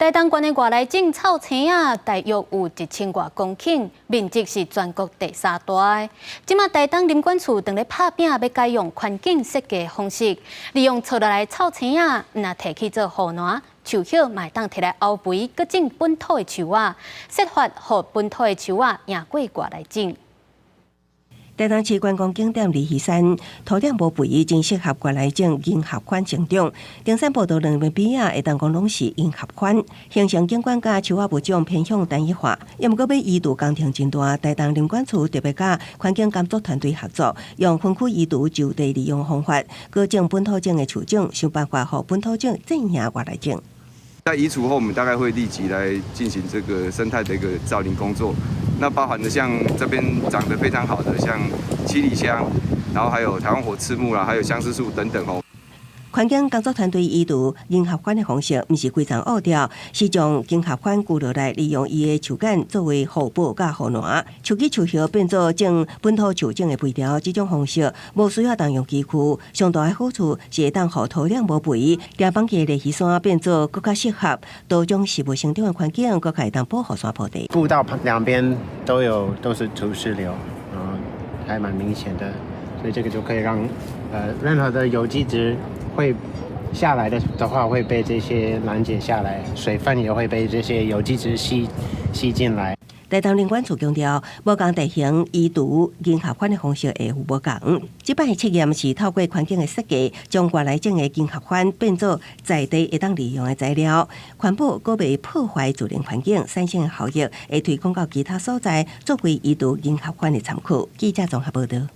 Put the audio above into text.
台東縣的外來種臭青仔，大約有1000外公頃，面積是全國第三大的。這馬台東林管處正咧拍拚，欲改用環境設計方式，利用鋤落來臭青仔，毋但提去做護欄，樹葉嘛會當提來漚肥，閣種本土的樹仔，設法予本土的樹仔贏過外來種。台東市觀光景點梨園山土壤無肥，真適合外來種銀合歡成長。登山步道兩邊邊仔會當講攏是銀合歡，形成景觀佮樹仔物種偏向單一化。毋過欲移除工程真大，台東林管處特別佮環境工作團隊合作，用分區移除就地利用方法，閣種本土種的樹種，想辦法予本土種戰贏外來種。在移除後，我們大概會立即來進行這個生態的一個造林工作。那包含的像這邊長得非常好的，像七里香，然後還有台灣火翅木啦，還有相思樹等等哦。環境工作團隊移除銀合歡的方式，毋是規叢挖掉，是將銀合歡割落來，利用伊的樹幹作為護坡佮護欄，樹枝樹葉變做種本土樹種的肥料。這種方式無需要動用機具，上大的好處是會當予土壤無肥，踮放棄的梨園山變做閣較適合多種植物生長的環境，閣較會當保護山坡地。步道兩邊都有都是土石流，嗯，還蠻明顯的，所以這個就可以讓任何的有機質會下來的話，會被這些攔截下來，水分也會被這些有機質吸進來。台東林管處強調，無仝地形移除銀合歡的方式會有無仝。這擺的測驗是透過環境的設計，將外來種的銀合歡變做在地會當利用的材料，環保閣袂破壞自然環境，產生的效益會推廣到其他所在，作為移除銀合歡的參考。記者綜合報道。